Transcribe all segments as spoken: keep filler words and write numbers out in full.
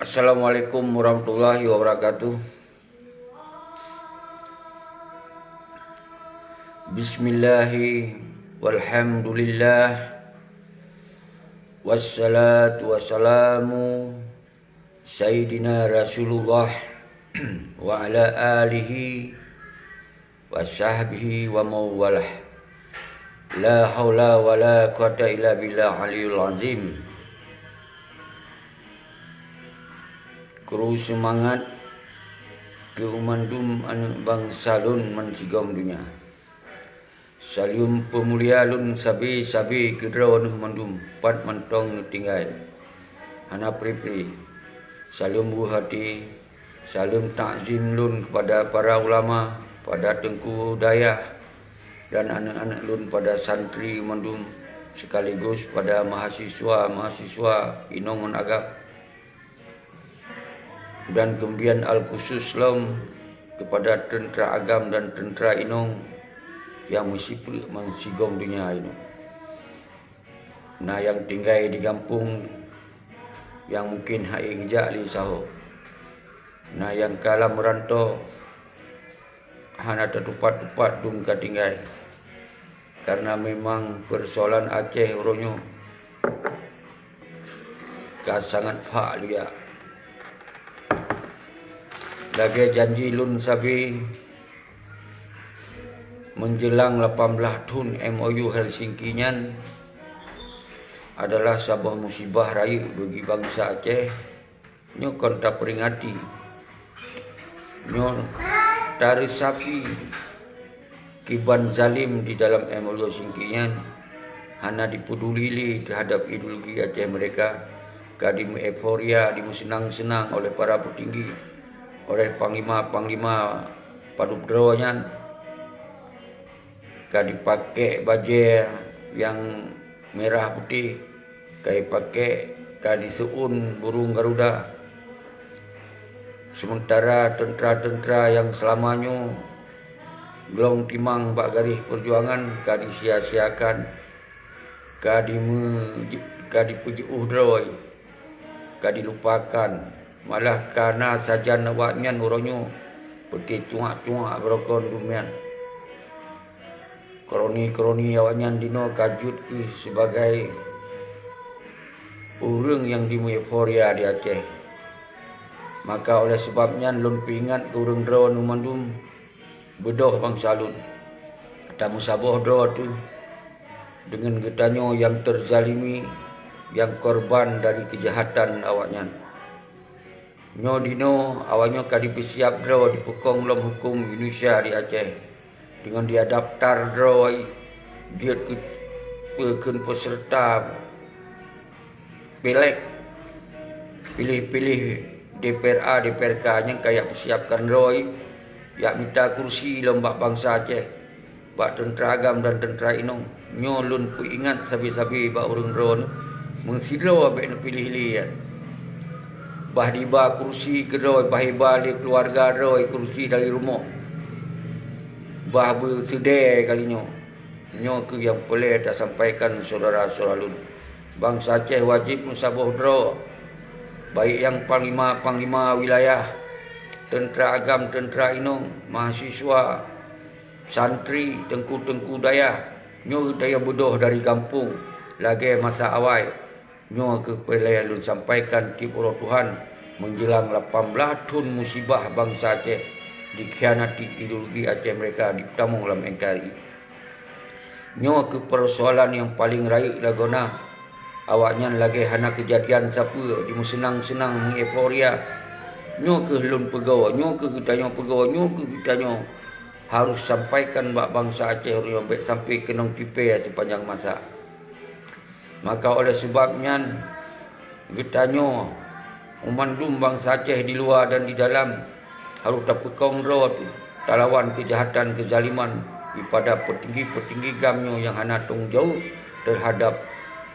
Assalamualaikum warahmatullahi wabarakatuh. Bismillahi walhamdulillah. Wassalatu wassalamu Sayyidina Rasulullah wa ala alihi wa sahbihi wa mawalah. La haula wa la quwata illa billah aliyul azim. Kru seumangat keu mandum aneuëk bansa lôn bansigom donya. Saleuem peumulia lôn sabe-sabe keudroe neuh mandum, pat mantong neutinggai. Hana pri-pri. Saleuem buhati, saleuem takzim lôn kepada para ulama, pada teungku dayah, dan aneuëk-aneuëk lôn pada santri mandum, sekaligus pada mahasiswa-mahasiswa inong ngon agam. Dan kemudian al-khusus lom kepada teuntra agam dan teuntra inong nyang meusiplek bansigom donya inoe. Na nyang tinggai di gampông nyang mungken hai geujak lé saho. Na nyang ka lam rantô hana tatupat-tupat dum ka tinggai. Karena memang peusoalan Aceh uroe nyoe ka sangat phak luyak. Lagée janji lôn sabe, meunjeulang lapan blaih thon M O U Helsinki nyan adalah saboh musibah rayeuk bagi bansa Aceh. Nyoe kon taperingati. Nyoe taresapi kiban zalim di dalam M O U Helsinki nyan hana dipeduli lé terhadap ideologi Aceh Merdeka, ka dimeueuforia, dimeuseunang-seunang oleh para peutinggi, oleh panglima-panglima padub droe nyan. Ka dipakék bajée nyang mirah putéh, ka dipakék, ka diseuôn burung garuda. Seumeuntara teuntra-teuntra nyang seulama nyoe glong timang bak garéh peujuangan ka disia-siakan, ka dimeu-, ka dipeujeuôh droe, ka dilupakan, malah ka na sajan awaknyan uroe nyoe peuté cuak-cuak beurokon dum nyan. Kroni-kroni awaknyan dinoe ka jeuet keuh sibagai ureuëng nyang dimeueuforia di Aceh. Maka oleh sabab nyan lôn peuingat keu ureuëng droe nyoe mandum, beudôh bansa lôn. Tameusaboh droe teuh deungon geutanyoe nyang teuzalimi, nyang korban dari keujahatan awaknyan. Nyoe dinoe awaknyoe ka dipeusiab droe dipeukong lom huköm Indonesia di Aceh, deungon diadaptar droe jeuet keu peukheun peuseureuta pilék, piléh-piléh D P R A, D P R K nyang ka jak peusiabkan droe, jak mita kursi lom bak bansa Aceh, bak teuntra agam dan teuntra inong. Nyoe lôn peuingat sabe-sabe bak ureuëng droeneuh, meusidroe bék neupiléh lé nyan. Bah diba kursi keu droe, bah iba lé keuluwarga droe kursi dari rumoh, bah beuseudée kali nyoe. Nyoe keuh nyang peureulée tasampaikan syedara-syedara lôn. Bansa Aceh wajéb meusaboh droe, baik nyang panglima-panglima wilayah, teuntra agam, teuntra inong, mahasiswa, santri, teungku-teungku dayah. Nyoe geutanyoe beudôh dari gampông lagée masa awai. Nyoe keuh peureulée lôn sampaikan tieb uroe Tuhan meunjeulang lapan blaih thon musibah bansa Aceh dikhianati ideologi Aceh Merdeka dipeutamong lam N K R I. Nyoe keuh peusoalan nyang paleng rayeuk lagoena. Awaknyan lagée hana keujadian sapeue, dimeuseunang-seunang, meueuforia. Nyoe keuh lôn peugoe, nyoe keuh geutanyoe peugoe, nyoe keuh geutanyoe harôh sampaikan bak bansa Aceh uroe nyoe bék sampoe keunong tipée sipanjang masa. Maka oleh sabab nyan, geutanyoe, banmandum bansa Aceh di luwa dan di dalam, harôh tapeukong droe teuh talawan keujahatan keuzaliman daripada peutinggi-peutinggi gam nyoe nyang hana tanggong jaweueb teuhadab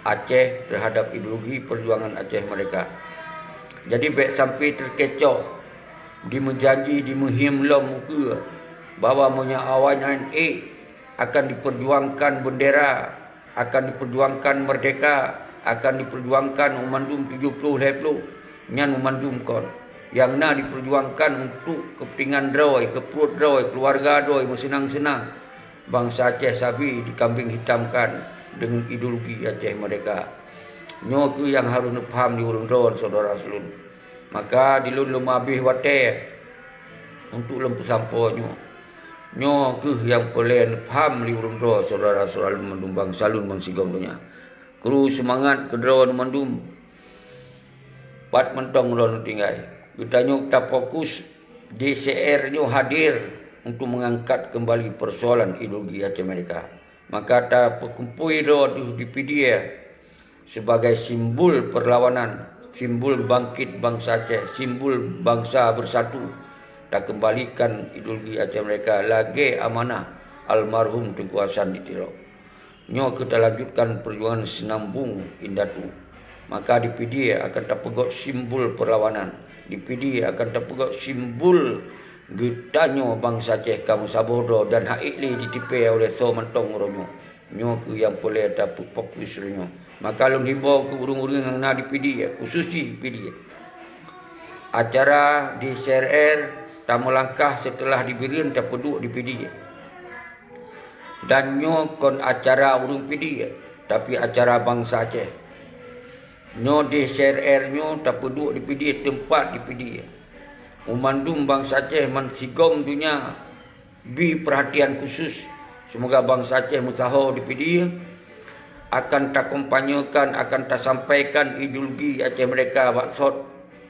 Aceh, teuhadab ideologi peujuangan Aceh Merdeka. Jadi bék sampoe teukecoh, dimeujanji, dimeuhiem lom ukeue bahwa meunyoe awaknyan ék akan dipeujuangkan beundera, akan dipeujuangkan merdeka, akan dipeujuangkan banmandum tujoh ploh lhée ploh. Nyan meumandum kon nyang na jipeujuangkan untuk keupeuntengan droe, keu pruet droe, keuluwarga droe meuseunang-seunang. Bansa Aceh sabe jikambeng hitamkan deungon ideologi Aceh Merdeka. Nyoe kheueh nyang harôh neupaham di ureuëng droe, syedara lôn. Maka di lôn lôn habéh watée untuk lôn peusampoe nyoe. Nyoe kheueh nyang peureulée neupaham di ureuëng droe, syedara-syedara lôn mandum, bansa lôn bansigom donya. Kru seumangat keudroe mandum, pat mantong droe tinggai. Geutanyoe tafokus, D C R nyoe hadir untuk mengangkat kembali persoalan ideologi Aceh Merdeka. Maka tapeukumpui droe di P D I sebagai simbol perlawanan, simbol bangkit bansa Aceh, simbol bansa bersatu. Takembalikan ideologi Aceh Merdeka lagée amanah almarhum Teungku Hasan di Tiro. Nyoe kheueh talanjutkan peujuangan seunambung indatu. Maka di P D I akan tapeugöt simbol perlawanan. Di P D I akan tapeugöt simbol geutanyoe bansa Aceh ka meusaboh droe dan hana ék lé jitipée oleh soe mantong uroe nyoe. Nyoe kheueh nyang peureulée tapeufokus uroe nyoe. Maka lôn himbau keu ureuëng-ureuëng nyang na di P D I, khusus di P D I. Acara di C R R tameulangkah seuteulah di Bireuen tapeuduek di P D I. Dan nyoe kon acara ureuëng P D I, tapi acara bansa Aceh. Nyoe di C R R nyoe tapeuduek di P D I, teumpat di P D I. Meumandum bansa Aceh bansigom donya bri peurhatian khusus. Seumoga bansa Aceh meusaho di P D I akan takompanyekan, akan tasampaikan ideologi Aceh Merdeka bak sot.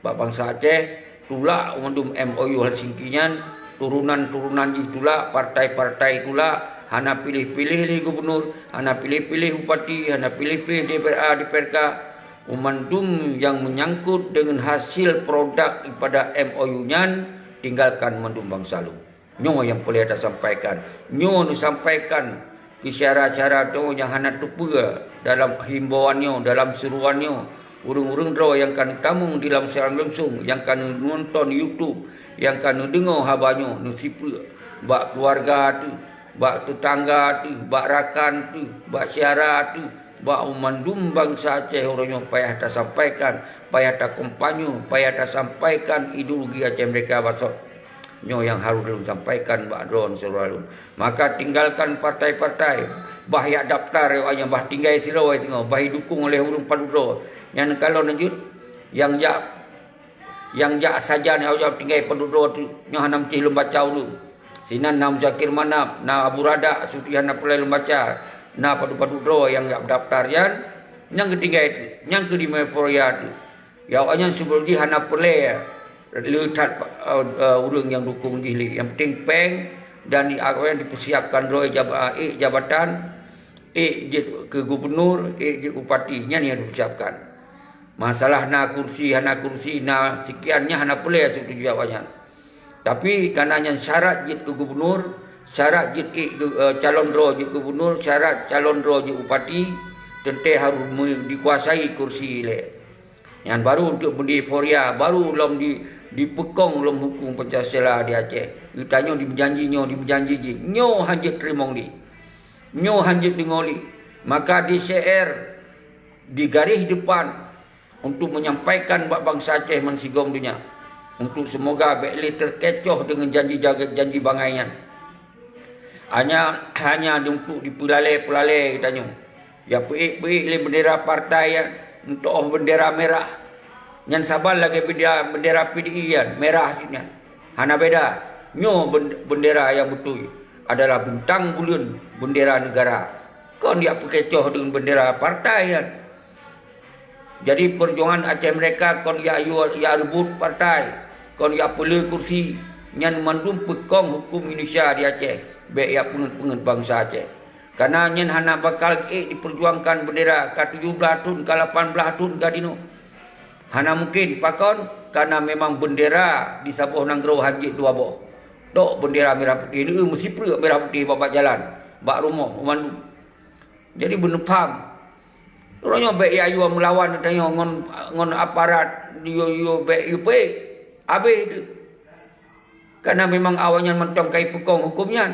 Bak bansa Aceh, tulak mandum M O U Helsinki nyan, turunan-turunan jih tulak, partai-partai tulak, hana piléh-piléh lé gubunur, hana piléh-piléh bupati, hana piléh-piléh D P R A, D P R K, mandum nyang meunyangkot deungon hasil produk daripada M O U nyan, tinggalkan mandum bansa lôn. Nyoe nyang peureulée tasampaikan. Nyoe neusampaikan keu syedara-syedara tanyoe nyang hana teupeue dalam himbauan nyoe, dalam seuruan nyoe. Ureuëng-ureuëng droe nyang ka neutamong di lam siaran langsong, nyang ka neunonton YouTube, nyang ka neudeungoe haba nyoe, neusipeuet bak keuluwarga teuh, bak teutangga teuh, bak rakan teuh, bak syedara teuh, bak mandum bansa Aceh uroe nyoe payah tasampaikan, payah takompanye, payah tasampaikan ideologi Aceh Merdeka bak sot. Nyoe nyang harôh lôn sampaikan bak droe syedara lôn. Maka tinggalkan partai-partai. Bah jak daftar awaknyan, bah tinggai sidroe teungoh, bah jidukong oleh ureuëng padub droe. Nyan kalon jeuet nyang jak, nyang jak sajan awaknyan tinggai padub droe teuh, nyoe hana meucéh lôn baca ureuëng. Sinan na Muzakir Manaf, na Abu Radak, Suti hana peureulée lôn baca. Na padub-padub droe nyang jak daftar nyan, nyang geutinggai teuh, nyang keu di Meuphoria teuh. Ya, awaknyan sibeulom jih hana peureulée le that, eh, eh, ureuëng nyang dukong jih lé. Nyang penting péng dan di, awaknyan dipeusiapkan droe jaba-, ék jabatan, ék jeuet keu gubunur, ék jeuet bupati, nyan nyang dipeusiapkan. Masalah na kursi, hana kursi, na sikian, nyan hana peureulée setuju awaknyan. Tapi kana nyan syarat jeuet keu gubunur, syarat jeuet ék keu, eh, calon droe jeuet gubunur, syarat calon droe jeuet bupati, teuntée harôh me-, dikuasai kursi ilée. Nyan barô untuk meudi euforia, barô lom di, dipeukong lom huköm Pancasila di Aceh. Geutanyoe dimeujanji nyoe, dimeujanji jih. Nyoe hana jeuet teurimong lé. Nyoe hana jeuet deungoe lé. Maka di C R di garéh depan untuk menyampaikan bak bansa Aceh bansigom donya, untuk seumoga bék lé teukecoh deungon janji, janji bangai nyan. Hanya, hanya untuk dipeulalée-peulalée geutanyoe. Ya peuék-peuék lé beundera partai nyan, meutuoh beundera mirah. Nyan saban lagée beundera, beundera P D I nyan, mirah cit nyan. Hana beda. Nyoe ben-, beundera nyang beutôi adalah bintang buleuen, beundera neugara. Kon jak peukecoh deungon beundera partai nyan. Jadi, peujuangan Aceh Merdeka kon jak yue, jak reubot partai, kon jak peulé kursi, nyan mandum peukong huköm Indonesia di Aceh, bék jak peungeut-peungeut bansa Aceh. Kana nyan hana bakal ék dipeujuangkan beundera ka tujoh blaih thon, ka lapan blaih thon ka dinoe. Hana mungken, pakon? Kana memang beundera di saboh nanggroe hana jeuet dua boh. Tok beundera mirah putéh, neueu meusipreuk mirah putéh bak, bak jalan, bak rumoh, mandum. Jadi, beuneupham. Uroe nyoe bék jak yue meulawan tanyoe ngon, ngon aparat, yue, yue bék yue peuék. Habéh teuh. Kana memang awaknyan mantong ka jipeukong huköm nyan.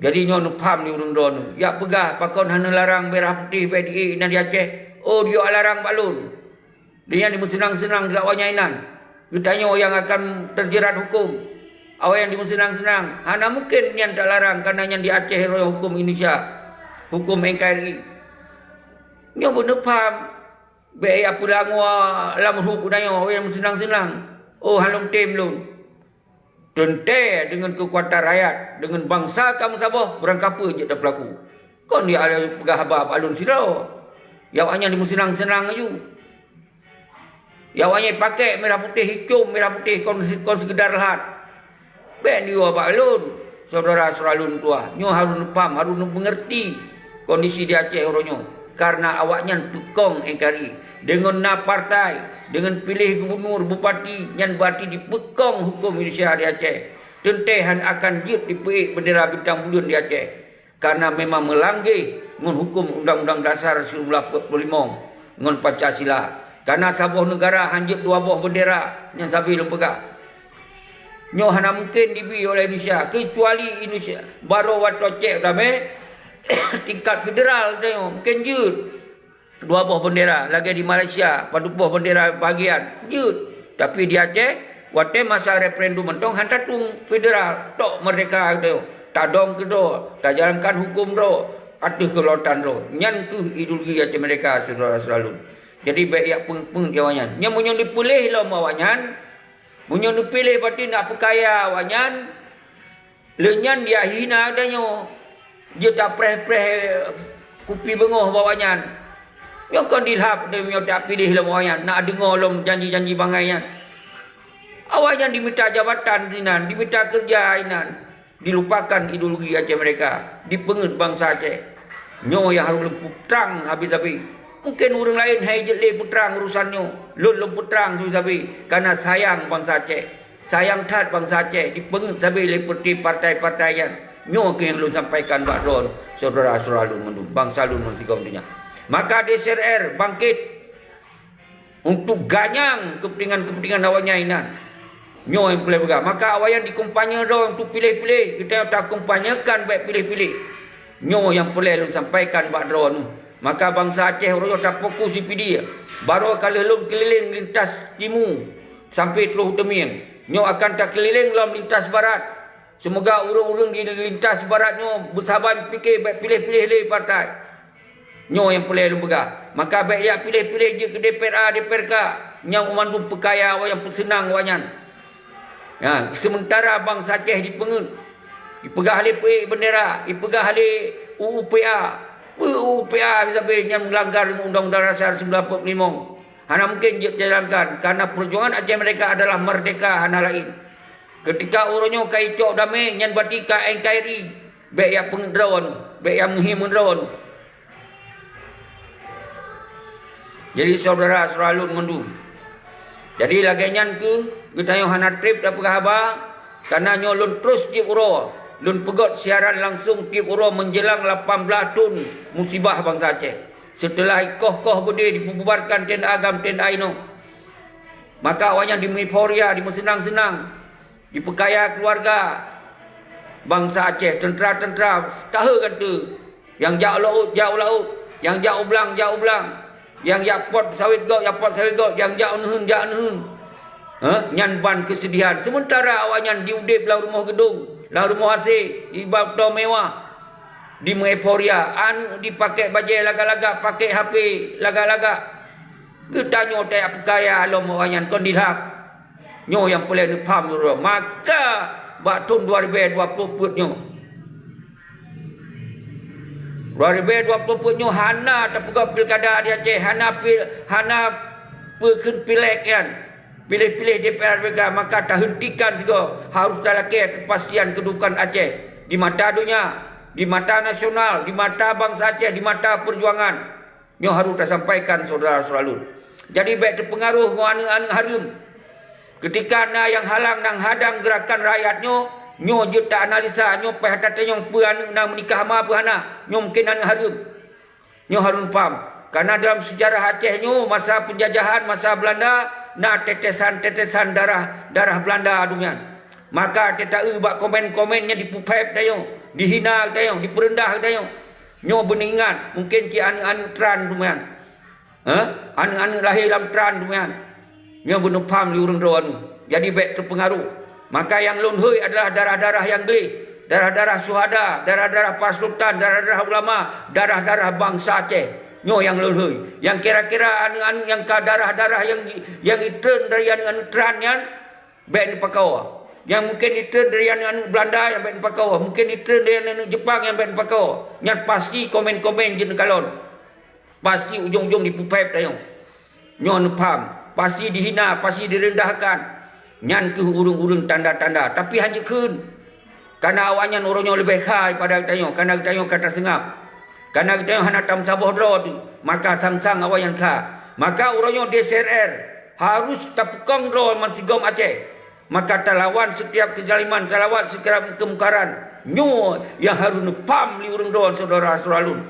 Jadi, nyoe neupham di ureuëng droeneuh. Jak peugah, pakon hana larang mirah putéh bék di, na di Aceh. Oh, di yue larang bak lôn. Di nyan dimeuseunang-seunang lé awaknyan inan. Geutanyoe nyang akan teujerat huköm. Awaknyan dimeuseunang-seunang. Hana mungken nyan talarang, kareuna nyan di Aceh roh huköm Indonesia. Huköm N K R I. Nyoe beuneupham. Bék ya peulangoe lam rup geutanyoe, awaknyan meuseunang-seunang. Oh, hana lôn tem lôn. Teuntée deungon keukuatan rakyat, deungon bansa ka meusaboh, beurangkapeue jeuet tapeulaku. Kon ya lé peugah haba bak lôn sidroe. Ya awaknyan dimeuseunang-seunang laju. Ya awaknyan pakék mirah putéh, hicom mirah putéh, kon, kon seukeudar lhat. Bék diyoe bak lôn, syedara-syedara lôn tuha. Nyoe harôh neupaham, harôh neumeungeurti kondisi di Aceh uroe nyoe. Kareuna awaknyan peukong N K R I. Deungon na partai, deungon piléh gubunur, bupati, nyan beurati dipeukong huköm Indonesia di Aceh. Teuntée hana akan jeuet dipeuék beundera bintang buleuen di Aceh. Kareuna memang meulanggeh ngon huköm Undang-Undang Dasar seribu sembilan ratus empat puluh lima ngon Pancasila. Kareuna saboh neugara hana jeuet dua boh beundera, nyan sabé lôn peugah. Nyoe hana mungken dibi oleh Indonesia, keucuali Indonesia baroe watée cék damé tingkat federal tanyoe mungken jeuet. Dua boh bendera, lagée di Malaysia, padub boh bendera bagian, jeuet. Tapi di Aceh, watée masa referendum mantong hana tatueng federal, tok merdeka geutanyoe. Tadong keudroe, tajalankan huköm droe, ateueh keulautan droe. Nyan kheueh ideologi Aceh Merdeka, syedara-syedara lôn. Jadi, bék yak peungeuet-peungeuet awaknyan. Nyan meunyoe neupiléh lom awaknyan, meunyoe neupiléh berarti nak peukaya awaknyan, lé nyan dia hina geutanyoe, jeuet tapreh-preh kupi beungoh bak awaknyan. Nyoe kon dilhab, nyoe tapiléh lom awaknyan, nak deungoe lom janji-janji bangai nyan. Awaknyan dimita jabatan inan, dimita keureuja inan, dilupakan ideologi Aceh Merdeka, dipeungeuet bansa Aceh. Nyoe nyang harôh lôn peutrang habéh-habéh. Mungken ureuëng laén hai jeuet lé peutrang urusan nyoe, lôn lôn peutrang habéh-habéh, kareuna sayang bansa Aceh. Sayang that bansa Aceh dipeungeuet sabé lé partai-partai nyan. Nyoe keuh nyang lôn sampaikan bak droeneuh, syedara-syedara lôn mandum, bansa lôn meusigom donya. Maka D C R R bangkét untuk ganyang keupeuntingan-keupeuntingan awaknyan inan. Nyoe nyang peureulée peugah. Maka awaknyan dikompanye droe untuk piléh-piléh, geutanyoe takompanyekan bék piléh-piléh. Nyoe nyang peureulée lôn sampaikan bak droeneuh. Maka bansa Aceh uroe nyoe tafokus di Pidie. Baroe ka lheueh lôn keulileng lintas timu sampoe troh u Teumieng. Nyoe akan takeulileng lom lintas barat. Seumoga ureuëng-ureuëng di lintas barat nyoe beusaban pike bék piléh-piléh lé partai. Nyoe nyang peureulée lôn peugah. Maka bék yak piléh-piléh jeuet keu D P R A, D P R K nyang mandum peukaya awaknyan, peuseunang awaknyan. Ya, seumeuntara bansa Aceh dipeungeuet, dipeugah lé peuék beundera, dipeugah lé U U P A. Peue U U P A sabé nyan meulanggar Undang-Undang Dasar sembilan puluh lima. Hana mungken jeuet jalankan, karena perjuangan Aceh Merdeka adalah merdeka, hana laén. Ketika uroe nyoe ka icok damé, nyan berarti ka N K R I. Bék yak peungeuet droeneuh, bék yak meuhim droeneuh. Jadi, syedara-syedara lôn mandum, jadi lagée nyan kheueh geutanyoe hana treb tapeugah haba, kareuna nyoe lôn troh tieb uroe, lôn peugét siaran langsung tieb uroe menjelang lapan belas thon musibah bansa Aceh. Seuteulah ikoh-koh beudé dipeububarkan T N A GAM, T N A inoe, maka awaknyan dimeueuforia, dimeuseunang-seunang. Jipeukaya keuluwarga bansa Aceh, teuntra-teuntra tahe gante, nyang jak u laôt, jak u laôt, nyang jak u blang, jak u blang, nyang jak pot sawét gob, jak pot sawét gob, nyang jak u neuheun, jak u neuheun. Heh, nyan ban keuseudihan. Seumeuntara awaknyan jiudeb lam rumoh geudong, lam rumoh asée, di bak moto mewah, dimeueuforia, aneuëk jipakék bajée lagak-lagak, pakék H P lagak-lagak. Geutanyoe tajak peukaya lom awaknyan kon dilhab. Nyoe nyang peureulée neupham droe. Maka bak thon dua ribée dua ploh peuet nyoe, dua ribée dua ploh peuet nyoe hana tapeugah pilkada di Aceh, hana pi-, hana peukheun pilék nyan, piléh-piléh D P R, D P R K, maka tahentikan sigoe, harôh talakée keupastian keududukan Aceh di mata donya, di mata nasional, di mata bansa Aceh, di mata peujuangan. Nyoe harôh tasampaikan syedara-syedara lôn. Jadi, bék teupeungaroh ngon aneuëk-aneuëk hareuem. Keutika na nyang halang, nyang hadang geurakan rakyat nyoe, nyoe jeuet ta-analisa, nyoe payah tatanyong peue aneuëk na meunikah ma peue hana, nyoe mungken aneuëk hareuem. Nyoe harôh paham, kareuna dalam seujarah Aceh nyoe, masa peunjajahan, masa Beulanda, na tetesan-tetesan darah, darah Beulanda dum nyan. Maka teuta-eu bak komen-komen nyan dipeuphét tanyoe, dihina tanyoe, dipeureundah tanyoe. Nyoe beuneuingat, mungken cit aneuëk-aneuëk tran dum nyan. Hah? Aneuëk-aneuëk lahé lam tran tu nyan. Nyoe beuneupham lé ureuëng droe nyoe. Jadi bék teupeungaruh. Maka nyang lôn hôi adalah darah-darah nyang gleh, darah-darah syuhada, darah-darah pasultan, darah-darah ulama, darah-darah bansa Aceh. Nyoe nyang lôn hôi. Nyang kira-kira aneuëk-aneuëk nyang ka darah-darah nyang, nyang itreun dari aneuëk-aneuëk tran nyan, bék neupakoe. Nyang mungken itreun dari aneuëk-aneuëk Beulanda, nyang bék neupakoe. Mungken itreun dari aneuëk-aneuëk Jepang, nyang bék neupakoe. Nyan pasti komen-komen jeuet neukalon. Pasti ujong-ujong dipuphép tanyoe. Nyoe neupham, pasti dihina, pasti direndahkan. Nyan kheueh ureuëng-ureuëng tanda-tanda, tapi hana jikheun. Karena awaknyan uroe nyoe leubeh kha daripada geutanyoe, karena geutanyoe ka taseungab. Karena geutanyoe hana tameusaboh droe teuh, maka sang-sang awaknyan kha. Maka uroe nyoe D C R R harus tapeukong droe bansigom Aceh. Maka talawan setiap keuzaliman, talawan setiap keumungkaran. Nyoe nyang harus neupham lé ureuëng droe syedara-syedara lôn.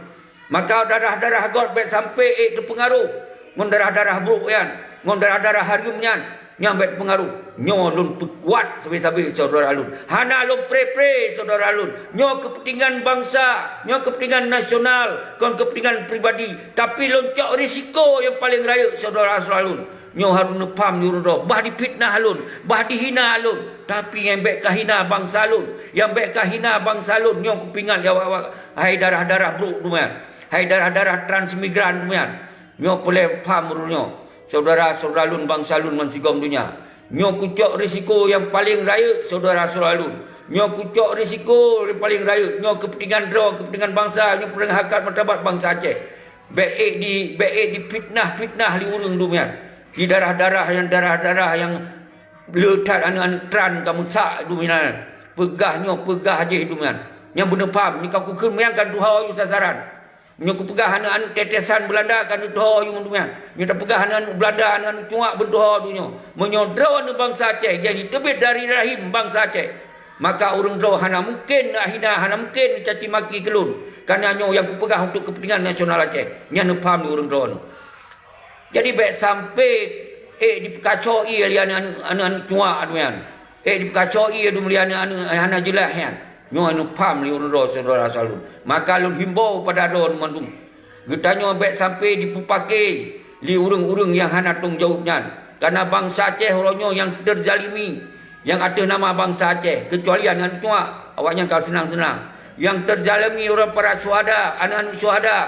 Maka darah-darah göt bék sampai ék teupeungaruh ngon darah-darah brok nyan, ngon darah-darah hareuem nyan, nyang bék teupeungaruh. Nyoe lôn peukuat sabe-sabe syedara lôn. Hana lôn pre-pre syedara lôn. Nyoe keupeuntengan bansa, nyoe keupeuntengan nasional, kon keupeuntengan pribadi. Tapi lôn cok risiko nyang paleng rayeuk syedara-syedara lôn. Nyoe harôh neupham di ureuëng droe, bah difitnah lôn, bah dihina lôn, tapi nyang bék kahina bansa lôn, nyang bék kahina bansa lôn, nyoe kupeuingat lé awak-awak, hai darah-darah brok tu nyan, hai darah-darah transmigran tu nyan. Nyoe peureulée pham ureuëng nyoe, syedara-syedara lôn, bansa lôn ngon sigom donya. Nyoe kucok risiko nyang paleng rayeuk, syedara-syedara lôn. Nyoe kucok risiko nyang paleng rayeuk, nyoe keupeuntengan droe, keupeuntengan bansa, nyoe peureulée hareukat martabat bansa Aceh. Bék ék di, bék ék difitnah-fitnah lé ureuëng dum nyan. Di darah-darah nyang, darah-darah nyang le that aneuëk-aneuëk tran ka meusak dum nyan. Peugah nyoe, peugah jih dum nyan. Nyang beuneupham, nyoe ka kukheun meunan ka tuho yue sasaran. Nyoe kupeugah aneuëk-aneuëk tetesan Beulanda ka tuho yue dum nyan. Nyoe tapeugah aneuëk-aneuëk Beulanda, aneuëk-aneuëk cuak beuntuho dum nyoe. Meunyoe droeneuh bansa Aceh, jadi teubiet dari rahim bansa Aceh. Maka ureuëng droe hana mungken neuhina, hana mungken neucaci maki keu lôn. Karena nyoe nyang kupeugah untuk keupeuntengan nasional Aceh. Nyan neupham lé ureuëng droeneuh. Jadi bék sampai ék dipeukaco ié lé aneuëk-aneuëk, aneuëk-aneuëk cuak nyan. Ék dipeukaco ié dum lé aneuëk-aneuëk hana jeulaih nyan. Nyoe neupham lé ureuëng droe syedara-syedara lôn. Maka lôn himbau pada droeneuh mandum. Geutanyoe bék sampai dipeupaké lé ureuëng-ureuëng nyang hana tanggung jaweueb nyan. Karena bansa Aceh uroe nyoe nyang teuzalimi, nyang ateueh nama bansa Aceh, keucuali aneuëk-aneuëk cuak, awaknyan ka seunang-seunang. Nyang teuzalimi uroe para syuhada, aneuëk-aneuëk syuhada,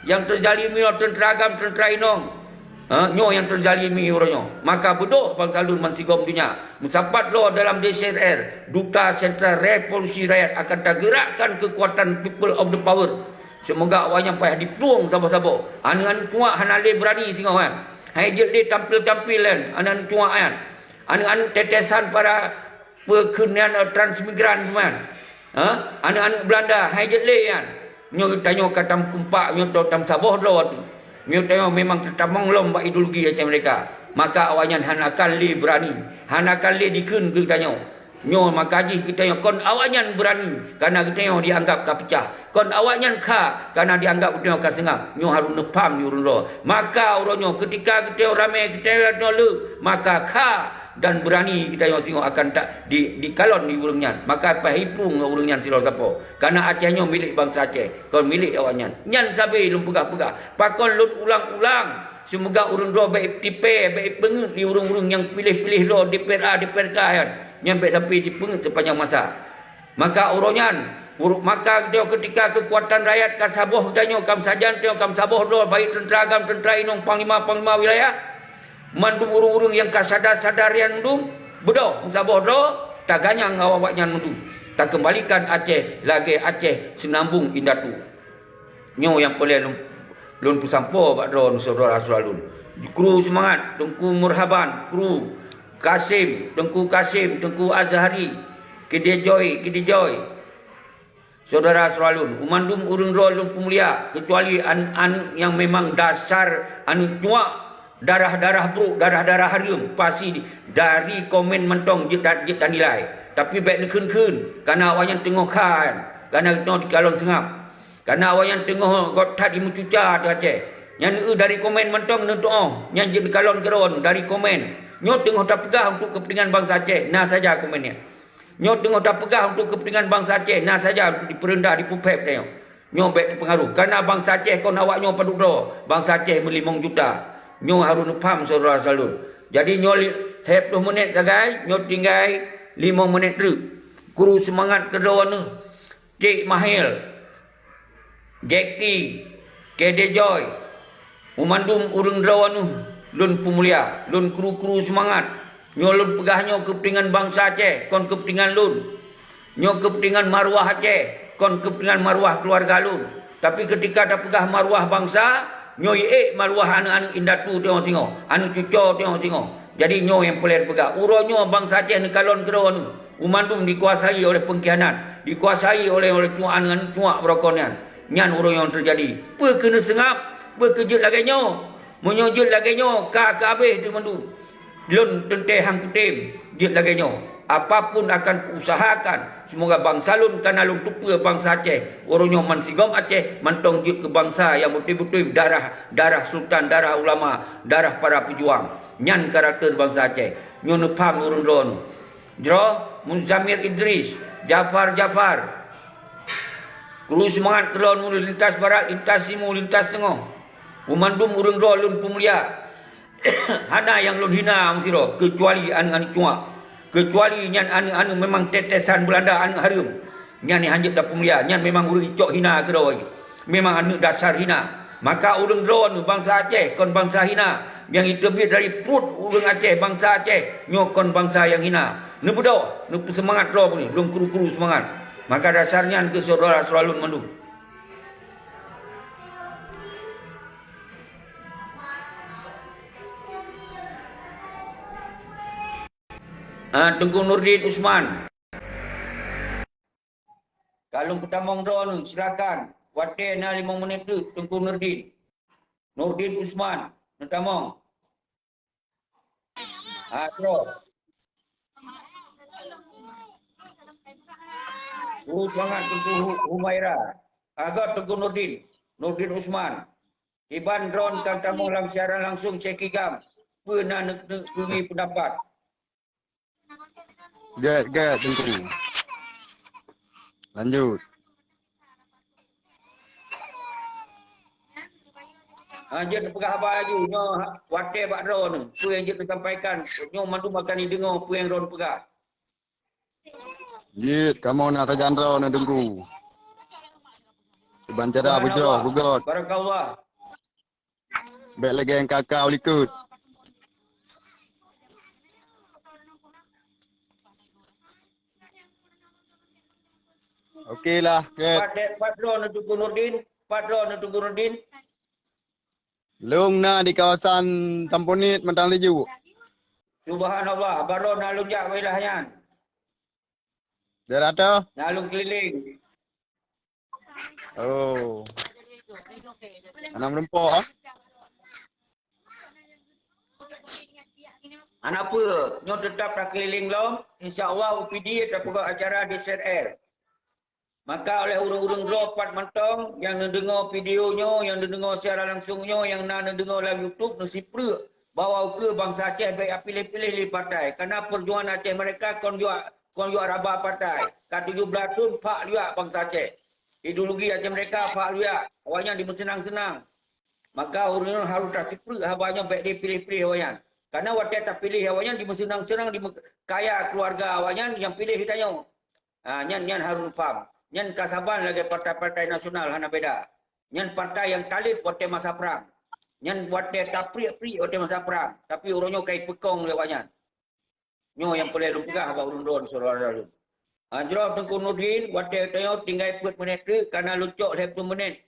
nyang teuzalimi uroe teuntra agam, teuntra inong. Ha, nyoe nyang teuzalimi uroe nyoe. Maka beudôh bansa lôn bansigom donya, meusapat droe dalam D C R R, Duta Sentra Revolusi Rakyat, akan tageurakkan keukuatan People of the Power. Seumoga awaknyan payah diplueng saboh-saboh. Aneuëk-aneuëk cuak hana lé beurani singoh nyan. Hai jeuet lé tampil-tampil nyan, aneuëk-aneuëk cuak nyan. Aneuëk-aneuëk tetesan para peukheun nyan, transmigran nyan. Ha? Aneuëk-aneuëk Beulanda, hai jeuet lé nyan. Nyoe tanyoe ka tameukumpak, nyoe tameusaboh droe teuh. Nyoe tanyoe memang tatamong lom bak ideologi Aceh Merdeka. Maka awaknyan hana akan lé beurani, hana akan lé dikheun keu tanyoe. Nyoe maka jih geutanyoe kon awaknyan beurani, karena geutanyoe dianggap ka peucah. Kon awaknyan kha, karena dianggap geutanyoe ka seungab. Nyoe harôh neupham di ureuëng droe. Maka uroe nyoe, keutika geutanyoe ramé, geutanyoe le, maka kha dan beurani geutanyoe singoh akan ta-, di, dikalon di ureuëng nyan. Maka payah iplueng ngon ureuëng nyan sidroe sapo. Karena Aceh nyoe milék bansa Aceh, kon milék awaknyan. Nyan sabe lôn peugah-peugah. Pakon lôn ulang-ulang. Seumoga ureuëng droe bék tipée, bék peungeuet di ureuëng-ureuëng nyang piléh-piléh droe D P R A, D P R K nyan. Nyan bék sampai dipeungeuet sepanjang masa. Maka uroe nyan, uru-, maka geutanyoe keutika keukuatan rakyat ka saboh geutanyoe, ka meusajan tanyoe, ka meusaboh droe, baik teuntra agam, teuntra inong, panglima-panglima wilayah, mandum ureuëng-ureuëng nyang ka sadar-sadar nyan mandum, beudôh meusaboh droe, taganyang awak-awaknyan mandum. Takeumbalikan Aceh lagée Aceh seunambong indatu. Nyoe nyang peureulée lôn, lôn peusampoe bak droeneuh syedara-syedara lôn. Kru seumangat, Teungku Murhaban, kru Kasim, Teungku Kasim, Teungku Azhari, Keudeh Joy, Keudeh Joy. Syedara-syedara lôn, u mandum ureuëng droe lôn peumulia, keucuali an-, aneuëk nyang memang dasar aneuëk cuak, darah-darah brok, darah-darah hareuem, pasti dari komen mantong jeuet, jeuet tanilai. Tapi bék neukheun-kheun, karena awaknyan teungoh kha, karena geutanyoe dikalon seungab. Karena awaknyan teungoh göt that jimeucuca ateueh Aceh. Nyan eu dari komen mantong neutuoh, nyan jeuet neukalon keudroe dari komen. Nyoe teungoh tapeugah untuk keupeuntengan bansa Aceh, na saja komen nyan. Nyoe teungoh tapeugah untuk keupeuntengan bansa Aceh, na saja untuk dipeureundah, dipuphép tanyoe. Nyoe bék teupeungaruh. Kareuna bansa Aceh kon awak nyoe padub droe. Bansa Aceh meulimong juta. Nyoe harôh neupham syedara-syedara lôn. Jadi nyoe li-, lhèe ploh meunét sagai, nyoe tinggai limong meunét treuk. Kru seumangat keudroe neuh. Cék Mahel, Jeki, Kede Joy, u mandum ureuëng droe neuh lôn peumulia, lôn kru-kru seumangat. Nyoe lôn peugah nyoe keupeuntengan bansa Aceh, kon keupeuntengan lôn. Nyoe keupeuntengan maruah Aceh, kon keupeuntengan maruah keuluwarga lôn. Tapi keutika tapeugah maruah bansa, nyoe ék maruah aneuëk-aneuëk indatu teungoh singoh, aneuëk cuco teungoh singoh. Jadi nyoe nyang peureulée tapeugah, uroe nyoe bansa Aceh neukalon keudroe neuh. U mandum dikuasai oleh peungkhianat, dikuasai oleh, oleh cuak aneuëk cuak beurokon nyan. Nyan ureuëng nyang teujadi. Peu keuneuk seungab, peu keu jeuet lagée nyoe? Meunyoe jeuet lagée nyoe, ka keu abéh teuh mandum. Lôn teuntée han kutem jeuet lagée nyoe. Apapun akan kuusahakan, seumoga bansa lôn kana lôn teupeue bansa Aceh. Ureuëng nyoe man sigom Aceh mantong jeuet keu bansa nyang beutôi-beutôi darah, darah sultan, darah ulama, darah para peujuang. Nyan karakter bansa Aceh. Nyoe neupham ureuëng droeneuh. Jroh, Muzamir Idris, Jafar Jafar. Kru seumangat keudroe neuh lintas barat, lintas timu, lintas teungoh. U mandum ureuëng droe lôn peumulia. Hana nyang lôn hina meusidroe, keucuali aneuëk-aneuëk cuak. Keucuali nyan aneuëk-aneuëk memang tetesan Beulanda, aneuëk hareuem. Nyan nyang hanjeuet tapeumulia, nyan memang ureuëng icok hina keudroe. Memang aneuëk dasar hina. Maka ureuëng droeneuh bansa Aceh kon bansa hina, nyang jiteubiet dari pruet ureuëng Aceh, bansa Aceh, nyoe kon bansa nyang hina. Neubeudôh, neupeuseumangat droe beuneuh, lôn kru-kru seumangat. Maka dasar nyan keu syedara-syedara lôn mandum. Ah, Teungku Nurdin Usman. Ka lôn peutamong droeneuh, silakan. Watée na limong meunét teuk, Teungku Nurdin. Nurdin Usman, neutamong. Ah, troh. Guru seumangat Teungku Hu-, Humaira. Ah, göt Teungku Nurdin. Nurdin Usman. Kiban droeneuh ka tamong lam siaran langsung, cekigam. Peue na neuk, neuk peundapat? Gét, gét, Teungku. Lanjut. Ha, jeuet neupeugah haba laju. Nyoe watée bak droeneuh. Peue nyang jeuet neusampaikan, nyoe mandum akan jideungoe peue nyang droeneuh peugah. Jeuet, kamoe na sajan droeneuh, Teungku. Kiban cara beujroh, beugöt. Barakallah. Bék lagée nyang ka-ka u likot. Oke lah, gét. Pat, pat droeneuh Teungku Nurdin, pat droeneuh Teungku Nurdin. Lôn na di kawasan Tamponit, Mantang Laju. Subhanallah, baroe na lôn jak wilayah nyan. Daerah toh? Na lôn keliling. Oh. Hana meureumpok, ha? Hana peue, nyoe teutap takeuliléng lom, insya Allah U P D tapeugöt acara di Z R. Maka oleh ureuëng-ureuëng droe pat mantong nyang neudeungoe video nyoe, nyang neudeungoe siaran langsung nyoe, nyang na neudeungoe lam YouTube, neusipreuk bahwa ukeue bansa Aceh bék piléh-piléh lé partai. Karena perjuangan Aceh mereka kon jua, kon jua raba partai. Ka tujoh blaih thon phak liak bansa Aceh. Ideologi Aceh mereka phak liak, awaknyan dimeuseunang-seunang. Maka ureuëng harôh tasipreuk haba nyoe bék dipiléh-piléh awaknyan. Karena watée tapiléh awaknyan dimeuseunang-seunang, dimeu-, kaya keuluwarga awaknyan nyang piléh geutanyoe. Ha, nyan, nyan harôh paham. Nyan ka saban lagée partai-partai nasional hana beda. Nyan partai nyang talét watée masa prang. Nyan watée tapriek-priek watée masa prang. Tapi uroe nyoe ka ipeukong lé awaknyan. Nyoe nyang peureulée lôn peugah bak ureuëng droe syedara lôn. Ha, jroh Teungku Nurdin, watée tanyoe tinggai peuet meunét teuk, kana lôn cok lhée ploh meunét.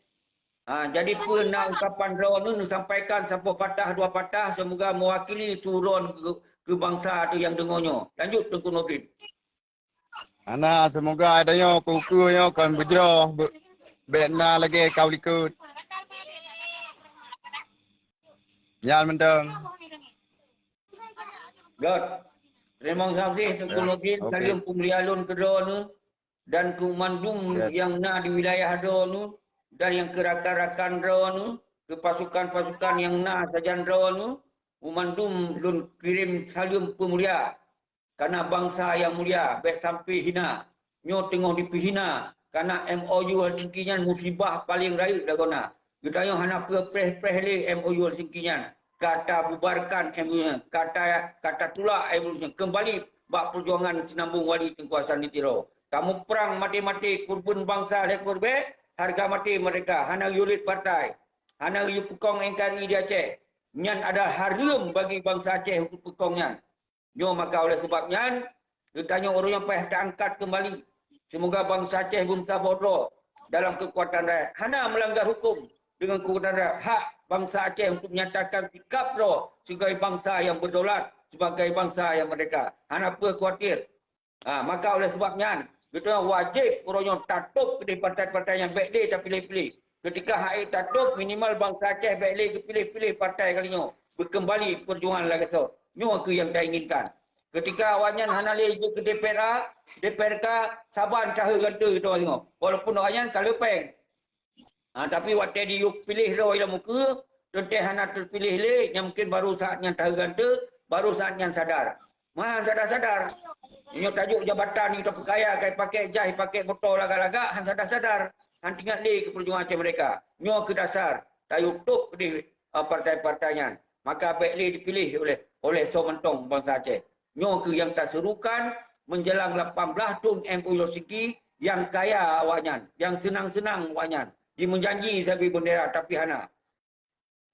Ha, jadi peue na ungkapan droeneuh neusampaikan saboh patah dua patah, seumoga meuwakili su droeneuh keu, keu bansa teuh nyang deungoe nyoe. Lanjut Teungku Nurdin. Hana, seumoga tanyoe keu ukeue nyoe kon beujroh, be-, bék na lagée ka u likot. Nyan mantong. Göt. Teurimong gaséh Teungku Nurdin, oke. Saleuem peumulia lôn keu droeneuh dan keu mandum nyang na di wilayah droeneuh dan nyang keu rakan-rakan droeneuh, keu pasukan-pasukan nyang na sajan droeneuh, keu mandum lôn kirém saleuem peumulia. Karena bansa nyang mulia bék sampoe hina. Nyoe teungoh dipeuhina. Karena M O U Helsinki nyan musibah paleng rayeuk lagoe na. Geutanyoe hana peue preh-preh lé M O U Helsinki nyan. Ka tabubarkan M O U nyan, ka ta-, ka tatulak M O U nyan keumbali bak peujuangan Sinambong Wali Teungku Hasan di Tiro. Tamuprang maté-maté, kurban bansa lhèe kureueng bèk, harga maté merdeka, hana geuyue lét partai, hana geuyue peukong N K R I di Aceh. Nyan adalah hareuem bagi bansa Aceh untuk peukong nyan. Nyoe maka oleh sebab nyan, geutanyoe ureueng nyang payah taangkat keumbali. Seumoga bansa Aceh beumeusaboh droe dalam keukuatan rakyat, hana meulanggar huköm deungon keukuatan rakyat, hak bansa Aceh untuk menyatakan sikap droe sibagai bansa nyang beudaulat, sibagai bansa nyang merdeka. Hana peue khawatir. Ha, maka oleh sebab nyan, geutanyoe wajéb uroe nyoe tatôb keudéh partai-partai nyang bèk lé tapiléh-piléh. Keutika hana tatôb, minimal bansa Aceh bèk lé geupiléh-piléh partai kali nyoe, beukeumbali peujuangan lagèe soe. Nyoe keuh nyang tainginkan. Keutika awaknyan hana lé jeuet keu D P R A, D P R K, saban tahe gante geutanyoe. Walaupun awaknyan ka leupeng. Ha, tapi watèe jiyue piléh droe lam ukeue, teuntèe hana teupiléh lé, nyan mungken baru saat nyan tahe gante, baru saat nyan sadar. Meuhan sadar-sadar. Nyoe tajok jabatan, nyoe tapeukaya, kai pakèk jai, pakèk moto lagak-lagak, han sadar-sadar. Han teuingat lé keu peujuangan Aceh merdeka. Nyoe keuh dasar, tayue tôb keudéh, eh, partai-partai nyan. Maka bèk lé dipiléh oleh, oleh soe mantong bansa Aceh. Nyoe keuh nyang taserukan menjelang lapan belas thon M O U Helsinki nyang kaya awaknyan, nyang seunang-seunang awaknyan. Jimeujanji sabe beundera, tapi hana.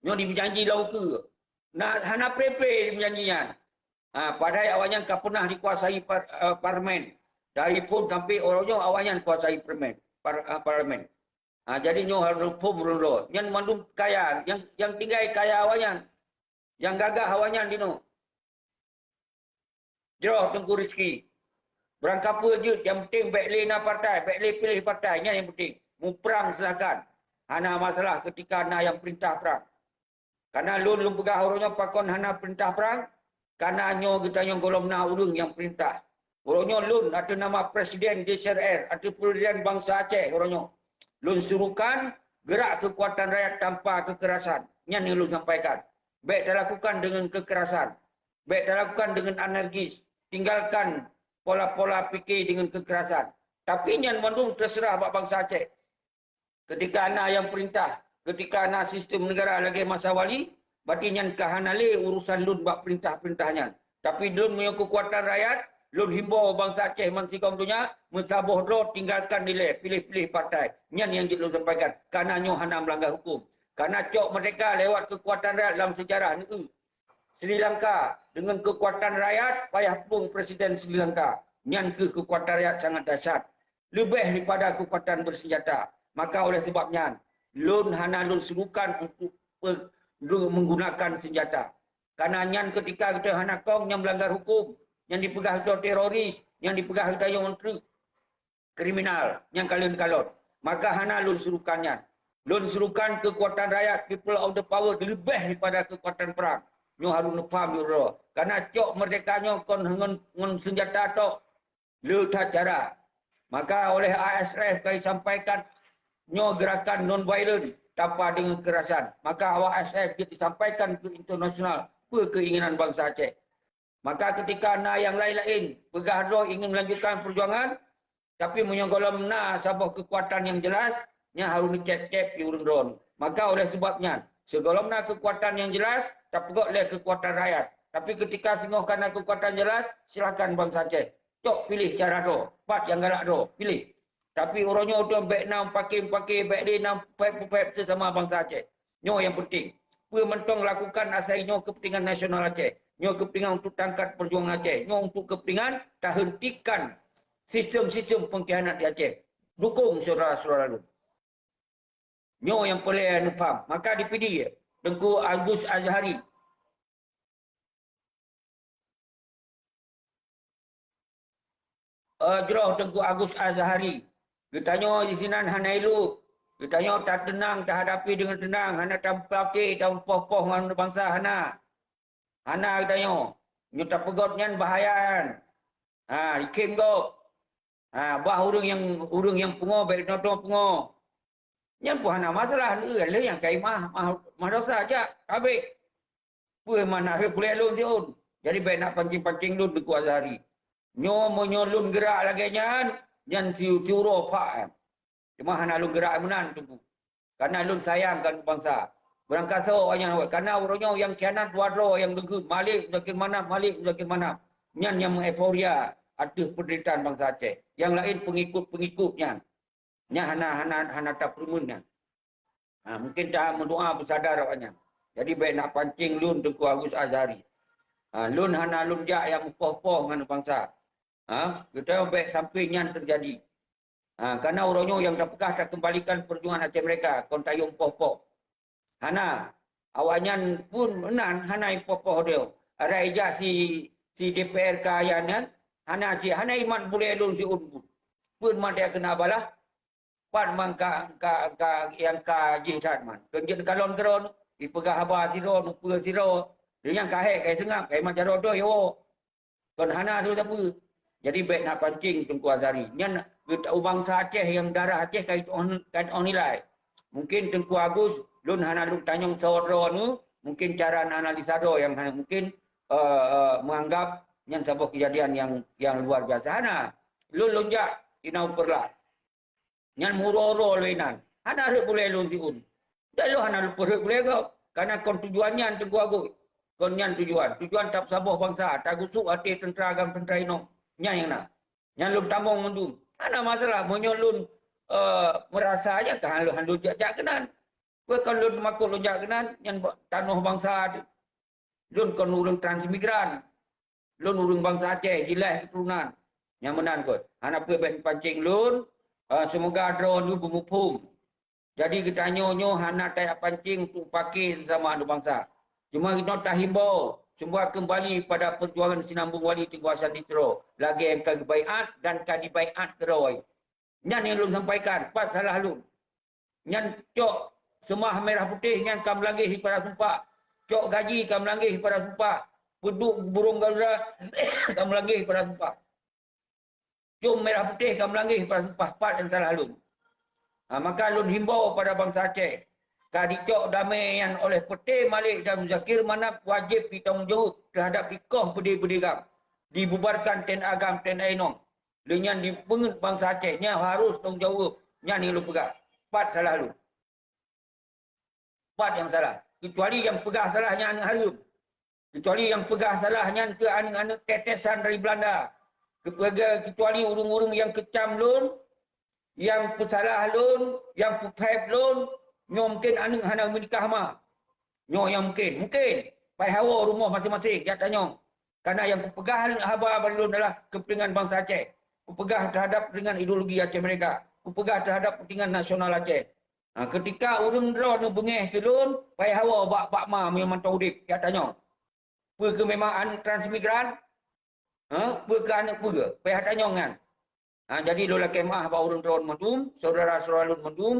Nyoe jimeujanji lam ukeue. Na, hana preh-preh jimeujanji nyan. Ha, padahai awaknyan ka peunah dikuasai par-, eh, parlemen. Dari phon sampai uroe nyoe awaknyan kuasai parlemen, par-, eh, parlemen. Ha, jadi nyoe harôh phon meureuloh. Nyan mandum kaya, nyang, nyang tinggai kaya awaknyan. Nyang gagah awaknyan dinoe. Jroh Teungku Rizki. Beurangkapeue jeuet, nyang penting bèk lé na partai, bèk lé piléh partai, nyan nyang penting. Muprang silakan. Hana masalah keutika na nyang peurintah prang. Karena lôn, lôn peugah uroe nyoe pakon hana peurintah prang, karena nyoe geutanyoe gohlom na ureueng nyang peurintah. Uroe nyoe lôn ateueh nama Presiden G C R R, ateueh Presiden Bansa Aceh uroe nyoe. Lôn suruhkan gerak keukuatan rakyat tanpa kekerasan. Nyan nyang lôn sampaikan. Bèk talakukan deungon kekerasan. Bèk talakukan deungon alergis. Tinggalkan pola-pola pike deungon kekerasan. Tapi nyan mandum teuseurah bak bansa Aceh. Keutika na nyang peurintah, keutika na sistem neugara lagèe masa wali, berarti nyan ka hana lé urusan lôn bak peurintah-peurintah nyan. Tapi lôn meunyoe keukuatan rakyat, lôn himbô bansa Aceh bansigom donya, meusaboh droe tinggalkan dilèe, piléh-piléh partai. Nyan nyang jeuet lôn sampaikan. Karena nyoe hana meulanggar huköm. Karena cok merdeka lewat keukuatan rakyat lam sejarah neu-eu. Sri Lanka deungon keukuatan rakyat payah plueng presiden Sri Lanka. Nyan keuh keukuatan rakyat sangat dahsyat. Leubeh daripada keukuatan bersenjata. Maka oleh sebab nyan, lôn hana lôn serukan untuk pe-, untuk menggunakan senjata. Karena nyan keutika geutanyoe hana kong, nyan meulanggar huköm, nyan dipeugah geutanyoe teroris, nyan dipeugah geutanyoe menteri kriminal nyang ka lheueh kalon. Maka hana lôn serukan nyan. Lôn serukan keukuatan rakyat, people of the power, leubeh daripada keukuatan perang. Nyoe harôh neupaham nyoe droe. Karena cok merdeka nyoe kon ngon, ngon senjata tok. Le that cara. Maka oleh A S F ka disampaikan nyoe gerakan non violent tanpa deungon kekerasan. Maka awak A S F jeuet disampaikan keu internasional peue keinginan bansa Aceh. Maka keutika na nyang laén-laén peugah droe ingin melanjutkan peujuangan, tapi meunyoe gohlom na saboh keukuatan nyang jeulaih, nyan harôh neucép-cép di ureueng droe. Maka oleh sabab nyan, sigohlom na keukuatan nyang jeulaih, tapeugot lé keukuatan rakyat. Tapi keutika singoh ka na keukuatan jeulaih, silakan bansa Aceh. Cok piléh cara droe, pat nyang galak droe, piléh. Tapi uroe nyoe tu bèk na meupaké-meupaké, bèk lé na peupèt-peupèt seusama bansa Aceh. Nyoe nyang penting. Peue mantong lakukan asai nyoe keupeuntengan nasional Aceh. Nyoe keupeuntengan untuk tangkat peujuangan Aceh. Nyoe untuk keupeuntengan tahentikan sistem-sistem pengkhianat di Aceh. Dukung syedara-syedara lôn. Nyoe nyang peureulèe neupaham. Maka di Pidie, Teungku Agus Azhari. Eh, jroh Teungku Agus Azhari. Geutanyoe disinan hana ilôp. Geutanyoe tateunang, tahadapi deungon teunang, hana tamupaké, tamupoh-poh ngon bansa, hana. Hana geutanyoe. Nyoe tapeugot nyan bahaya nyan. Ha, ikhém gob. Ha, bah ureueng nyang, ureueng nyang pungo, bèk teuntèe pungo. Nyan pun hana masalah, lé nyang kai mah, mah, mah dosa jak, habéh. Peue mana, habéh kulét lôn siôn. Jadi bèk nak pancing-pancing lôn Teungku Azhari. Nyoe meunyoe lôn geurak lagèe nyan, nyan si, siuroe phak nyan. Cuma hana lôn geurak meunan, Teungku. Karena lôn sayang keu bansa. Beurangkasoe awaknyan, karena uroe nyoe nyang khianat dua droe nyang deungon Malik Muzakir Manaf, Malik Muzakir Manaf. Nyan nyang meueuforia ateueh peunderitaan bansa Aceh. Nyang laén peungikut-peungikut nyan. Nyan hana, hana, hana tapeureumeun nyan. Ha, mungkin ta meudoa beusadar awaknyan. Jadi bék nak pancing lôn Teungku Agus Azhari. Ha, lôn hana lôn jak nyang meupoh-poh ngon bansa. Ha, geutanyoe bék sampai nyan teujadi. Ha, karena uroe nyoe nyang tapeugah takeumbalikan peujuangan Aceh Merdeka, kon tayue poh-poh. Hana, awaknyan pun meunan hana poh-poh deungon. Ada ijak si, si D P R ka ayah nyan, hana cit, hana imat bulée lôn siôn pun. Peue mat nyang keuneuk balaih, pat man ka, ka, ka, nyang ka jih that man. Kon jeuet kalon keudroe, ipeugah haba sidroe, neupeue sidroe. Lheueh nyan ka hék, ka iseungab, ka imat jaroe doi, oh. Kon hana sapeue-sapeue. Jadi bék nak pancing Teungku Azhari. Nyan geuta-, u bansa Aceh nyang darah Aceh ka jitu'oh, ka jitu'oh nilai. Mungkin Teungku Agus, lôn hana lôn tanyong saboh droe nyoe, mungkin cara analisa droe nyang hana, mungkin, eh, eh, menganggap nyan saboh kejadian yang, yang luar biasa. Hana. Lôn, lôn jak Inau Peureulak. Nyan meuuroe-uroe lé inan. Hana rhot bulée lôn siôn. Dan lôn hana lôn peurhot bulée gob. Karena kon tujuan nyan Teungku Agus. Kon nyan tujuan. Tujuan tapeusaboh bansa, tagusok até teuntara agam teuntara inong. Nyan nyang na. Nyan lôn tamong mandum. Hana masalah meunyoe lôn, eh, meurasa aja ka lôn, lôn jak-jak keunan. Peue kon lôn makot lôn jak keunan, nyan ba-, tanoh bansa teuh. Lôn kon ureuëng transmigran. Lôn ureuëng bansa Aceh, jilaih keuturonan. Nyang meunan kot. Hana peue bék pancing lôn, eh, seumoga droeneuh beumuphom. Jadi geutanyoe nyoe hana tajak pancing untuk pake sesama aneuk bansa. Cuma geutanyoe tahimbau, seumoga keumbali pada peujuangan sinambong wali Teungku Hasan di Tiro, lagée nyang ka geubaiát dan ka dibaiát keudroe. Nyan nyang lôn sampaikan, pat salah lôn. Nyan cok seumah merah putéh nyan ka meulangeh ipada sumpah. Cok gaji ka meulangeh ipada sumpah. Peuduek burông Garuda ka meulangeh ipada sumpah. Cok merah putéh ka meulangeh ipada sumpah, pat nyang salah lôn. Ha, maka lôn himbau pada bansa Aceh, ka dicok damé nyan oleh Peuté Malik dan Muzakir Manaf wajéb jitanggung jaweueb teuhadap dikoh beudé-beudé agam, dibubarkan T N A agam, T N A inong. Lé nyan dipeungeut bansa Aceh, nyan harôh tanggung jaweueb, nyan nyang lôn peugah. Pat salah lôn. Pat nyang salah. Keucuali nyang peugah salah nyan aneuëk hareuem. Keucuali nyang peugah salah nyan keu aneuëk-aneuëk tetesan dari Belanda. Keu-, keucuali ureuëng-ureuëng nyang keucam lôn, nyang peusalah lôn, nyang peuphét lôn, nyoe mungken aneuëk hana meunikah ma. Nyoe nyang mungken. Mungken. Pai hawa rumoh maséng-maséng, jak tanyong. Karena nyang kupeugah haba bak lôn adalah kepentingan bansa Aceh. Kupeugah terhadap dengan ideologi Aceh Merdeka. Kupeugah terhadap kepentingan nasional Aceh. Ha, ketika ureuëng droeneuh beungéh keu lôn, pai hawa bak, bak ma meunyoe mantong udeb, jak tanyong. Peue keuh memang aneuëk transmigran? Ha? Peue keuh aneuëk peue? Pai tanyong nyan. Ha, jadi lôn lakée meuáh bak ureuëng droeneuh mandum, syedara-syedara lôn mandum,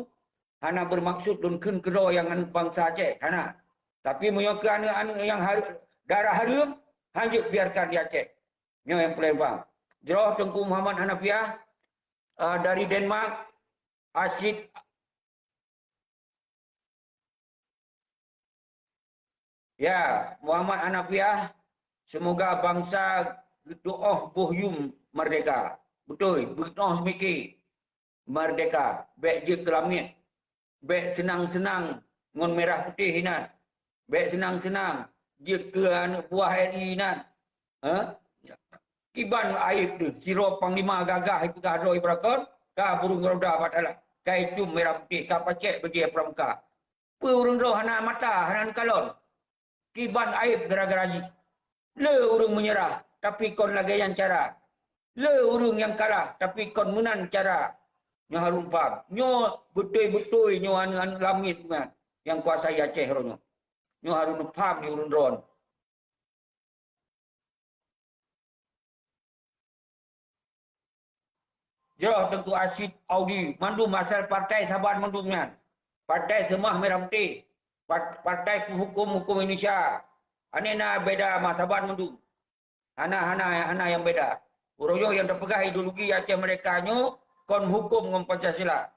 hana beureumaksud lôn kheun keudroe nyang aneuëk bansa Aceh, hana. Tapi meunyoe keu aneuëk-aneuëk nyang har-, darah hareuem, hanjeuet biarkan di Aceh. Nyoe nyang peureulée paham. Jroh Teungku Muhammad Hanafiah, eh, dari Denmark, Asid Ya, Muhammad Hanafiah, seumoga bansa geutuoh boh yum merdeka. Beutôi, beutôi miki merdeka. Bék jeuet keu lamiet. Bék seunang-seunang ngon merah putéh inan. Bék seunang-seunang jeuet keu aneuëk buah R I inan. Ha? Kiban aib deuh, sidroe panglima gagah ipeugah droe ibarat kon, ka burung garuda bak dalam, ka icum merah putéh, ka pacék bajée pramuka. Peue ureuëng droe hana mata, hana neukalon? Kiban aib gara-gara jih. Le ureuëng meunyeurah, tapi kon lagée nyan cara. Le ureuëng nyang kalah, tapi kon meunan cara. Nyoe harôh paham. Nyoe beutôi-beutôi nyoe aneuëk-aneuëk lamiet nyan nyang kuasai Aceh uroe nyoe. Nyoe harôh paham di ureuëng droe. Jroh Teungku Asid Audi, mandum asai partai saban mandum nyan. Partai Seumah Merah Putih, par-, partai peuhuköm huköm Indonesia. Aneh na beda ma saban mandum. Hana, hana, hana nyang beda. Uroe nyoe nyang teupeugah ideologi Aceh Merdeka nyoe kon huköm ngon Pancasila.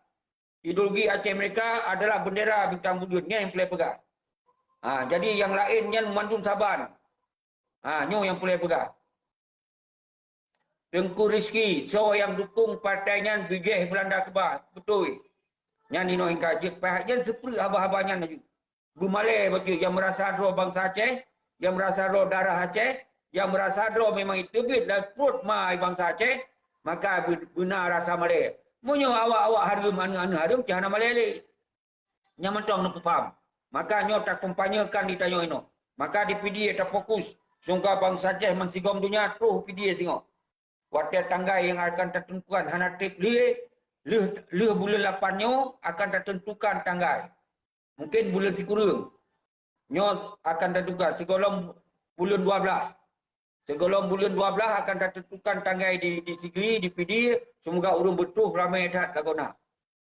Ideologi Aceh Merdeka adalah bendera bintang buleuen, nyan nyang peureulée peugah. Ha, jadi nyang laén nyan mandum saban. Ha, nyoe nyang peureulée peugah. Teungku Rizki, soe nyang dukong partai nyan bijéh Beulanda keubah, beutôi. Nyan inoe hingga jeuet payah jan seuprek haba-haba nyan laju. Beumalée bacut nyang meurasa droe bansa Aceh, nyang meurasa droe darah Aceh, nyang meurasa droe memang iteubiet lam pruet ma bansa Aceh, maka beu-, beuna rasa malée. Meunyoe awak-awak hareuem, aneuëk-aneuëk hareuem, cit hana malée lé. Nyang mantong neupeupaham. Maka nyoe takompanyekan di tanyoe inoe. Maka di Pidie tafokus. Semoga bansa Aceh meusigom donya troh Pidie singoh. Watée tanggai nyang akan tateuntukan hana treb lé, lheueh, lheueh buleuen lapan nyoe akan tateuntukan tanggai. Mungken buleuen sikureueng nyoe akan tateuntukan sigohlom buleuen dua blaih. Sigohlom buleuen dua blaih akan tateuntukan tanggai di, di Sigli, di Pidie, seumoga ureuëng beutroh ramé that lagoena.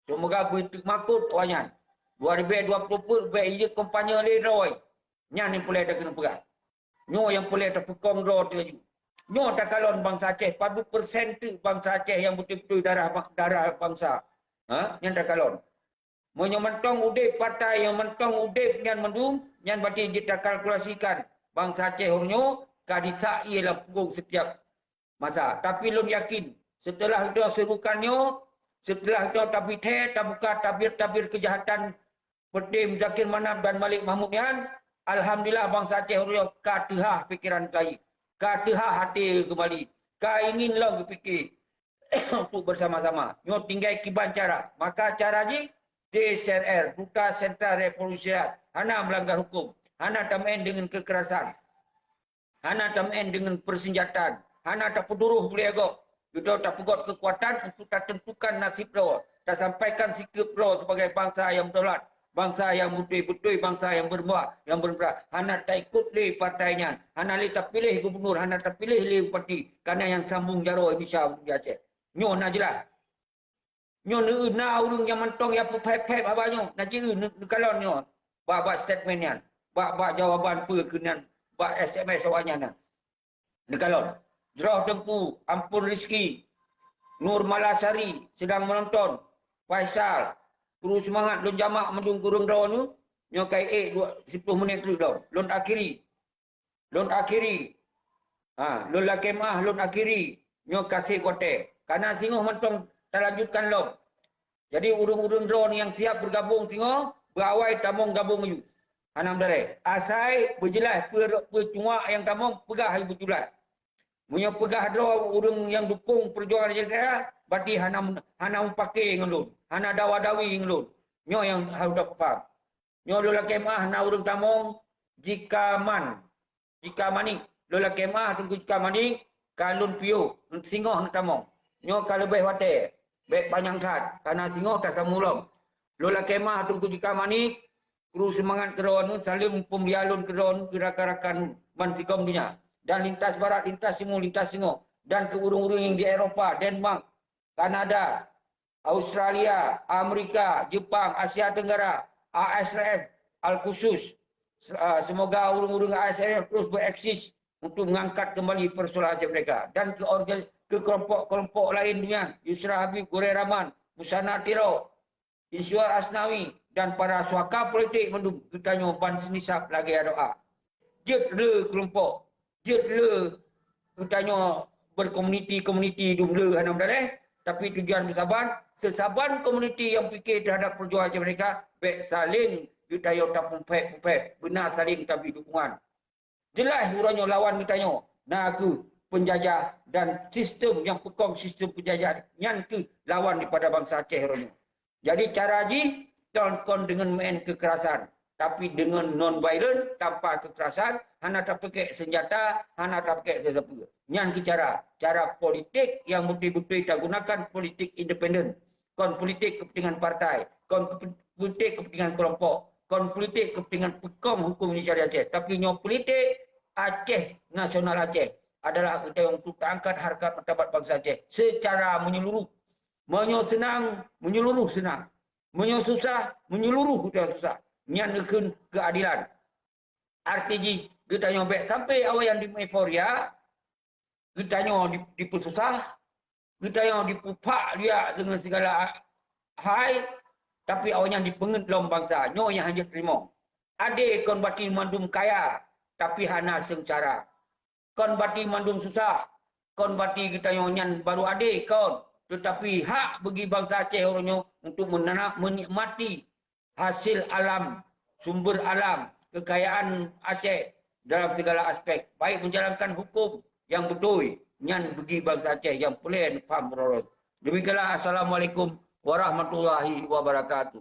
Seumoga beuteumakot awaknyan. Dua ribée dua ploh peuet bék jeuet kompanye lé droe. Nyan nyang peureulée takeuneuk peugah. Nyoe nyang peureulée tapeukong droe teuh laju. Nyoe takalon bansa Aceh, padub persen teuk bansa Aceh nyang beutôi-beutôi darah ba-, darah bansa. Ha? Nyan takalon. Meunyoe mantong udeb partai nyang mantong udeb nyan mandum, nyan berarti jeuet takalkulasikan bansa Aceh uroe nyoe ka jisak ié lam punggong setiap masa. Tapi lôn yakin, seuteulah geutanyoe seurukan nyoe, seuteulah geutanyoe tabithée, tabuka tabir-tabir keujahatan Perdie Muzakir Manaf dan Malik Mahmud nyan, alhamdulillah bansa Aceh uroe nyoe ka teuhah pikeran kayée, ka teuhah até keumbali, ka ingin lom geupike untuk bersama-sama. Nyoe tinggai kiban cara. Maka cara jih, D S R R, Duta Sentral Revolusi Rakyat, hana meulanggar huköm, hana tameu'en deungon keukerasan. Hana tameu'en deungon peuseunjataan, hana tapeuduroh bulée gob. Geutanyoe tapeugot keukuatan untuk tateuntukan naseb droe, tasampaikan sikeup droe sibagai bansa nyang meudaulat, bansa nyang beutôi-beutôi, bansa nyang beureumbah, nyang beureumbah. Hana taikot lé partai nyan, hana lé tapiléh gubunur, hana tapiléh lé bupati, kareuna nyang sambong jaroe Indonesia di Aceh. Nyoe na jeulaih. Nyoe na ureuëng nyang mantong nyang peuphép-phép haba nyoe, na jeuet neukalon nyoe bak-bak statement nyan, bak-bak jawaban peue keunan bak S M S awaknyan nyan. Neukalon. Jroh Teungku Ampon Rizki, Nur Malasari sedang menonton, Faisal, kru seumangat lôn jamak mandum ureuëng droeneuh, nyoe ka ék dua, siploh menit treuk lom. Lôn akhiri. Lôn akhiri. Ha, lôn lakée meu'ah lôn akhiri. Nyoe ka seb watée. Kareuna singoh mantong talanjutkan lom. Jadi ureuëng-ureuëng droeneuh nyang siap beugabong singoh, beuawai tamong gabong aju. Hana meudalée. Asai beujeulaih peue, peue cuak nyang tamong peugah aju beujeulaih. Meunyoe peugah droe ureuëng nyang dukong peujuangan Aceh Jaya, berarti hana, hana mupake ngon lôn, hana dawa-dawi ngon lôn. Nyoe nyang harôh tapeupham. Nyoe lôn lakée meu'ah na ureuëng tamong Jika Man. Jika Manik. Lôn lakée meu'ah Teungku Jika Manik ka lôn piôh, singoh neutamong. Nyoe ka leubeh watée. Bék panyang that, kareuna singoh tasamong lom. Lôn lakée meu'ah Teungku Jika Manik, kru seumangat keudroe neuh, saleuem peumulia lôn keudroe neuh keu rakan-rakan bansigom donya. Dan lintas barat, lintas timu, lintas singoh. Dan keu ureuëng-ureuëng nyang di Eropa, Denmark, Kanada, Australia, Amerika, Jepang, Asia Tenggara, A S R F, Al-Khusus. Se-, ah, semoga ureuëng-ureuëng A S R F terus bereksis untuk mengangkat kembali persoalan Aceh Merdeka. Dan ke orga-, ke kelompok-kelompok lain dengan Yusra Habib, Goreh Rahman, Busana Tiro, Insua Asnawi, dan para suaka politik mandum geutanyoe ban seunisab lagée doa. Jeuet le keulompok, jeuet le geutanyoe berkomuniti-komuniti dum le hana meudaleh, tapi tujuan beusaban, seusaban komuniti nyang pike teuhadap peujuangan Aceh Merdeka, bék saléng geutanyoe tapeumpét-pumpét, beuna saléng tabri dukungan. Jeulaih uroe nyoe lawan geutanyoe na kheueh peunjajah dan sistem nyang peukong sistem peunjajah nyan kheueh lawan daripada bansa Aceh uroe nyoe. Jadi cara jih kon, kon deungon meu'en keukerasan, tapi deungon non violent, tanpa keukerasan, hana tapeukek seunjata, hana tapeukek sesapeue. Nyan kheueh cara, cara politik nyang beutôi-beutôi tagunakan politik independen. Kon politik kepentingan partai, kon kepe-, politik kepentingan kelompok, kon politik kepentingan peukong huköm Indonesia di Aceh. Tapi nyoe politik Aceh, nasional Aceh adalah geutanyoe untuk taangkat harkat martabat bansa Aceh secara menyeluruh. Meunyoe seunang, menyeluruh seunang. Meunyoe susah, menyeluruh geutanyoe susah. Nyan geukheun keuadilan. Arti jih, geutanyoe bék sampai awaknyan di euforia, geutanyoe di-, dipeususah, geutanyoe dipeupak liak deungon sigala hai, tapi awaknyan dipeungeut lom bansa. Nyoe nyang hana jeuet teurimong. Adé kon bati mandum kaya, tapi hana seungsara. Kon bati mandum susah, kon bati geutanyoe nyan barô adé kon. Tetapi hak bagi bansa Aceh uroe nyoe untuk menanam, menikmati hasil alam, sumber alam, kekayaan Aceh dalam segala aspek, baik menjalankan hukum yang betul, nyan bagi bansa Aceh nyang peureulée faham uroe nyoe. Demikianlah, Assalamualaikum warahmatullahi wabarakatuh.